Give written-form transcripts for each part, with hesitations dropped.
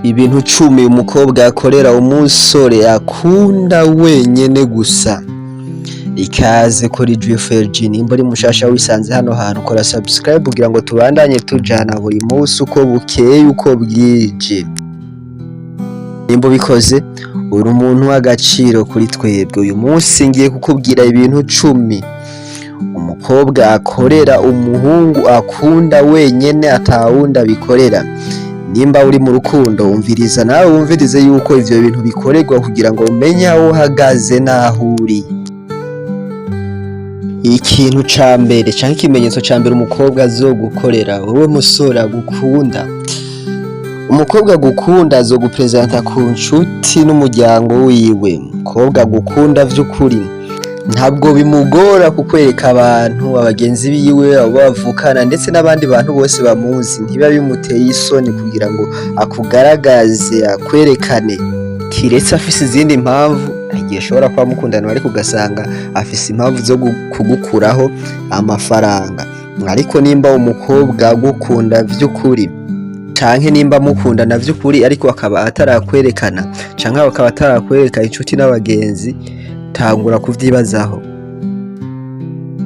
Ibintu 10 umukobwa akorera umusore akunda wenyene gusa. Ikaze kuri GFLG. Nimba uri mushasha wisanze hano hantu, kora subscribe kugira ngo tubandanye tujana buri munsi uko bukeye uko bwije. Nimba ubikoze, uri umuntu w'agaciro kuri twebwe. Uyu munsi ngiye kukubwira ibintu 10 umukobwa akorera umuhungu akunda wenyene, atawundi abikorera. Nimba uri mu rukundo, umviriza nawe, wumvirize yuko ivyo bintu bikorerwa kugira ngo umenye aho uhagaze n'aho uri. Ikintu ca mbere canke ikimenyetso ca mbere umukobwa azogukorera wewe musore agukunda: umukobwa agukunda azogupresenta ku nshuti n'umuryango wiwe. Umukobwa agukunda vy'ukuri ntabwo bimugora kukwereka abantu, abagenzi biwe, abo bavukana, ndetse n'abandi bantu bose bamuzi. Ntibiba bimuteye isoni kugira ngo akugaragaze, akwerekane, kiretse afise izindi mpamvu. Igihe ashobora kuba mukundana ariko ugasanga afise impamvu zo kugukuraho amafaranga. Ariko nimba umukobwa agukunda vy'ukuri, canke nimba mukundana vy'ukuri ariko akaba atarakwerekana canke akaba atarakwereka inshuti n'abagenzi, tangura kuvyibazaho.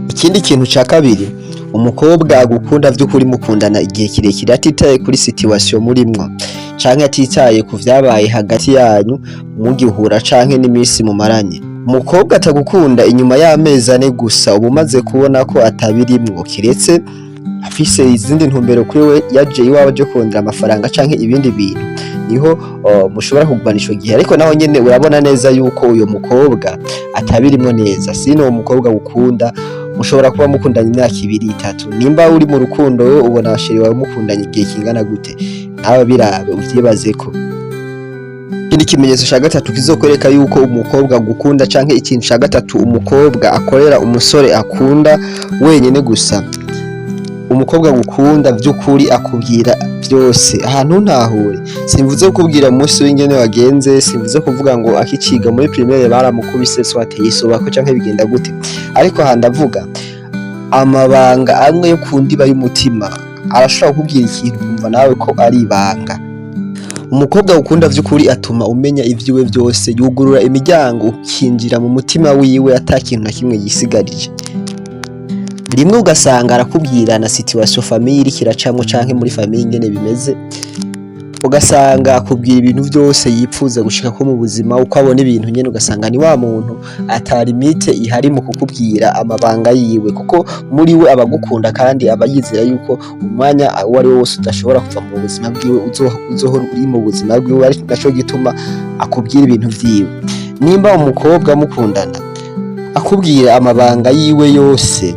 Ikindi kintu ca kabiri: umukobwa agukunda vy'ukuri, mukundana igihe kirekire, atitaye kuri situation murimwo canke atitaye ku vyabaye hagati yanyu mugihura canke n'imisi mumaranye. Umukobwa atagukunda, inyuma y'amezi 4 gusa uba umaze kubona ko atabirimwo, kiretse afise izindi ntumbero kuri we, yaje iwawe aje kurondera amafaranga canke ibindi bintu, niho mushobora kugumana ico gihe. Ariko naho nyene urabona neza yuko uyo mukobwa atabirimwo neza. Sino uwo mukobwa gukunda, mushobora kuba mukundanye imyaka 2, 3. Nimba uri mu rukundo, wewe ubona chéri wawe mukundanye igihe kingana gute? Nawe birabe, uvyibazeko. Ikindi kimenyetso ca gatatu kizokwereka yuko umukobwa agukunda, canke ikintu ca gatatu umukobwa akorera umusore akunda wenyene gusa: umukobwa agukunda vy'ukuri akubwira vyose. Ahantu ntahure, simvuze kukubwira umunsi w'ingene wagenze, simvuze kuvuga ngo akiciga muri primaire baramukubise, soit yisobako canke bigenda gute, ariko aha ndavuga amabanga amwe yo ku ndiba y'umutima. Arashobora kukubwira ikintu ukumva nawe ko ari ibanga. Umukobwa ukunda vy'ukuri atuma umenya ivyiwe vyose, yugurura imiryango ukinjira mu mutima wiwe ata kintu na kimwe yisigarije. Rimwe ugasanga arakubwira na situation famille iriko iracamwo, canke muri famille ingene bimeze, ugasanga akubwira ibintu vyose yipfuza gushikako mu buzima, uko abona ibintu nyene. Ugasanga ni wa muntu ata limite ihari mu kukubwira amabanga yiwe, kuko muri we aba agukunda kandi aba yizera yuko umwanya uwo ari wo wose udashobora kuva mu buzima bwiwe, uzohora uri mu buzima bwiwe, ari naco gituma akubwira ibintu vyiwe. Nimba umukobwa mukundana akubwira amabanga yiwe yose,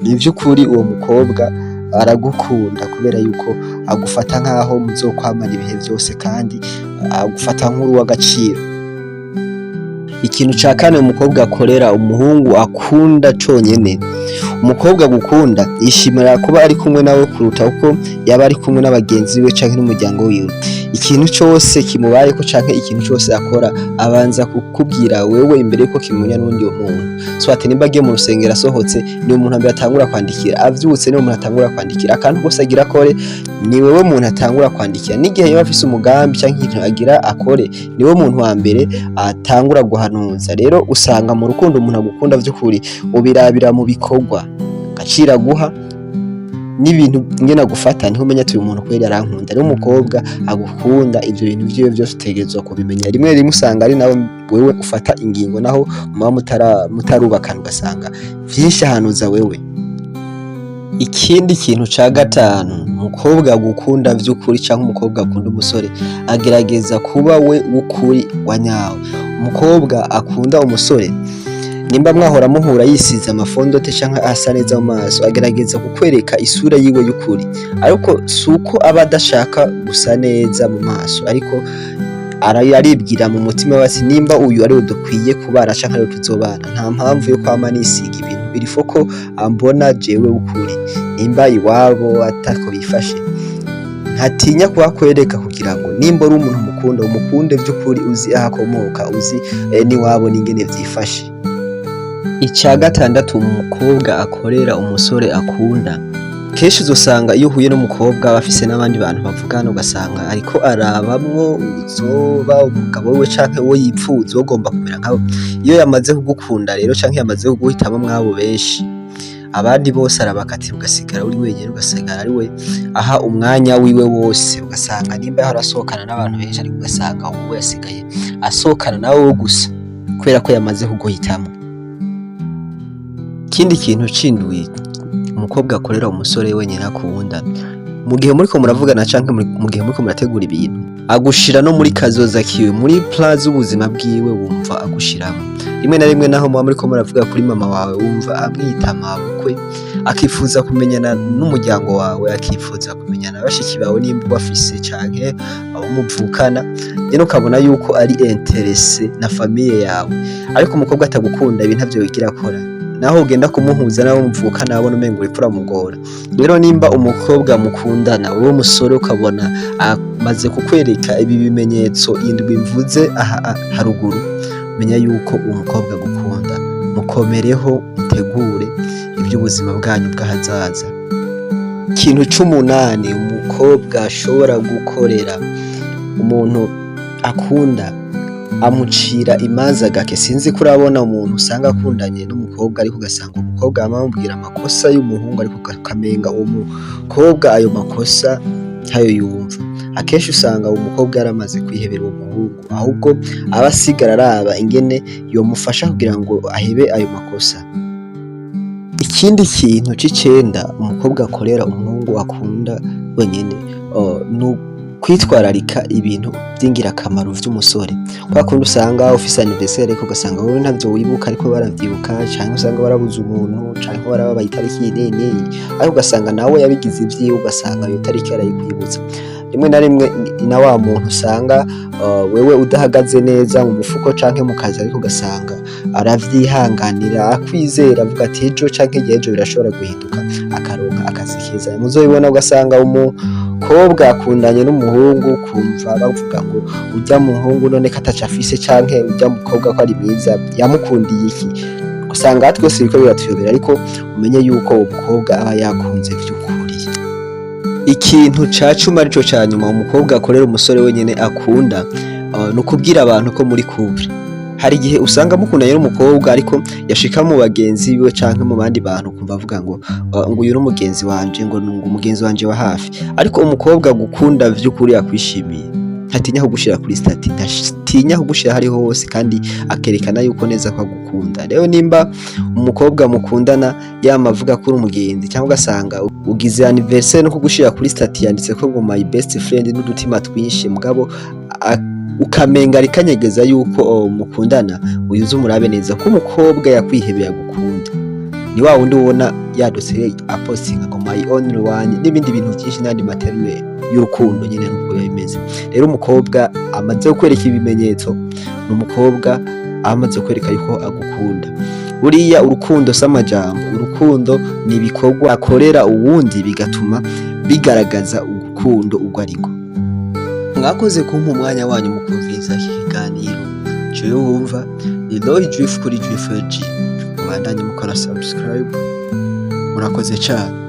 ni vy'ukuri uwo mukobwa aragukunda, kubera yuko agufata nk'aho muzokwamana ibihe vyose kandi agufata nk'uruw'agaciro. Ikintu ca kane umukobwa akorera umuhungu akunda conyene: umukobwa agukunda yishimira kuba ari kumwe nawe kuruta uko yaba ari kumwe n'abagenzi biwe canke n'umuryango wiwe. Ikintu cose kimubayeko canke ikintu cose akora, abanza kukubwira wewe imbere yuko kimenya n'uwundi muntu. Soit nimba agiye mu rusengero, asohotse ni umuntu mbere atangura kwandikira, avyutse ni umuntu atangura kwandikira, akantu kose agira akore ni wewe muntu atangura kwandikira, n'igihe yoba afise umugambi canke ikintu agira akore, niwe muntu wa mbere atangura guhanuza. Rero usanga mu rukundo, umuntu agukunda vy'ukuri ubirabira mu bikorwa, agaciro aguha n'ibintu ingene agufata, niho umenya ati: "Uyu muntu kweri arankunda." Rero umukobwa agukunda, ivyo bintu vyiwe vyose utegerezwa kubimenya. Rimwe rimwe usanga ari nawe wewe ufata ingingo naho muba mutarubakana, ugasanga vyinshi ahanuza wewe. Ikindi kintu ca gatanu: umukobwa agukunda vy'ukuri canke umukobwa akunda umusore agerageza kuba we w'ukuri wa nyawe. Umukobwa akunda umusore, nimba mwahora muhura yisize ama fond de teint canke asa neza mu maso, agerageza kukwereka isura yiwe y'ukuri. Ariko suko aba adashaka gusa neza mu maso, ariko aribwira mu mutima we ati: "Nimba uyu ariwe dukwiye kubana canke ariwe tuzobana, nta mpamvu yo kwama nisiga ibintu, birifo ko ambona jewe w'ukuri." Nimba iwabo atako bifashe, ntatinya kuhakwereka kugira ngo nimba uri umuntu mukunda, umukunde vy'ukuri, uzi aho akomoka, uzi n'iwabo n'ingene vyifashe. Ica gatandatu umukobwa akorera umusore akunda: Kenshi uzosanga iyo uhuye n'umukobwa aba afise n'abandi bantu bavugana, ugasanga ariko arabamwo uzoba umugabo wiwe canke uwo yipfuza, ugomba kumera nkabo. Iyo yamaze kugukunda rero canke yamaze kuguhitamwo mwabo benshi, abandi bose arabakatira, ugasigara uri wenyene, ugasigara ari we aha umwanya wiwe wose. Ugasanga nimba yahora asohokana n'abantu benshi, ariko ugasanga ubu yasigaye asohokana nawe gusa kubera ko yamaze kuguhitamwo. Ikindi kintu c'indwi umukobwa akorera umusore wenyene akunda: mu gihe muriko muravugana canke mu gihe muriko murategura ibintu, agushira no muri kazoza kiwe, muri plan z'ubuzima bwiwe. Wumva agushiramwo rimwe na rimwe, naho muba muriko muravuga kuri mama wawe, wumva amwita mabukwe, akifuza kumenyana n'umuryango wawe, akifuza kumenyana bashiki bawe nimba ubafise canke abo muvukana nyene, ukabona yuko ari intéressé na famille yawe. Ariko umukobwa atagukunda, ibi ntavyo wigira akora, naho ugenda kumuhuza n'abo muvukana abona umengo uriko uramugora. Rero nimba umukobwa mukundana, wowe musore, ukabona amaze kukwereka ibi bimenyetso indwi mvuze aha haruguru, menya yuko uwo mukobwa agukunda. Mukomereho, mutegure ivy'ubuzima bwanyu bw'ahazaza. Ikintu c'umunani umukobwa ashobora gukorera umuntu akunda: amucira imanza gake. Sinzi ko urabona umuntu usanga akundanye n'umukobwa, ariko ugasanga umukobwa yama amubwira amakosa y'umuhungu, ariko ukamenga uwo mukobwa ayo makosa ntayo yumva. Akenshi usanga uwo mukobwa yaramaze kwihebera uwo muhungu, ahubwo aba asigara araba ingene yomufasha kugira ngo ahebe ayo makosa. Ikindi kintu c'icenda umukobwa akorera umuhungu akunda wenyene ni kwitwararika ibintu vy'ingirakamaro vy'umusore. Kwa kundi usanga ufise anniversaire, ariko ugasanga wewe ntavyo wibuka ariko baravyibuka, canke usanga warabuze umuntu, canke warababaye itariki iyi n'iyi n'iyi, ariko ugasanga nawe yabigize ivyiwe, ugasanga iyo tariki arayikwibutsa. Rimwe na rimwe na wa muntu usanga wewe udahagaze neza mu mufuko canke mu kazi, ariko ugasanga aravyihanganira, akwizera, avuga ati ejo canke hirya y'ejo birashobora guhinduka, akaronka akazi keza. Muzobibona, ugasanga umukobwa akundanye n'umuhungu, ukumva bavuga ngo urya muhungu none ko ataco afise, canke urya mukobwa ko ari mwiza yamukundiye iki? Usanga twese biriko biratuyobera, ariko umenye yuko uwo mukobwa aba yakunze vy'ukuri. Ikintu ca 10, arico ca nyuma, umukobwa akorera umusore wenyene akunda, ni ukubwira abantu ko muri couple. Hari igihe usanga mukundanye n'umukobwa, ariko yashika mu bagenzi biwe canke mu bandi bantu, ukumva avuga ngo uyu n'umugenzi wanje, ngo umugenzi wanje wa hafi. Ariko umukobwa agukunda vy'ukuri, akwishimiye, ntatinya kugushira kuri statut, ntatinya kugushira hariho hose, kandi akerekana yuko neza ko agukunda. Rero nimba umukobwa mukundana yama avuga ko uri umugenzi, cyangwa ugasanga ugize anniversaire no kugushira kuri statut yanditse ko ngo "my best friend" n'udutima twinshi, mugabo ukamenga arikanyegeza yuko mukundana, uyu umurabe neza ko umukobwa yakwihebeye, agukunda, ni wa wundi ubona yadutse apostinga ngo "my only one" n'ibindi bintu byinshi n'andi ma termes y'urukundo nyine, nuko biba bimeze. Rero umukobwa amaze kukwereka ibimenyetso ni umukobwa amaze kwereka yuko agukunda. Buriya urukundo si amajambo, urukundo ni ibikorwa akorera uwundi bigatuma bigaragaza urukundo urwo ariko. Mwakoze kumpa umwanya wanyu mu kumviriza iki kiganiro. Jewe wumva ni Roy Juif kuri Juif G. Mubandanye mukora subscribe. Murakoze cane.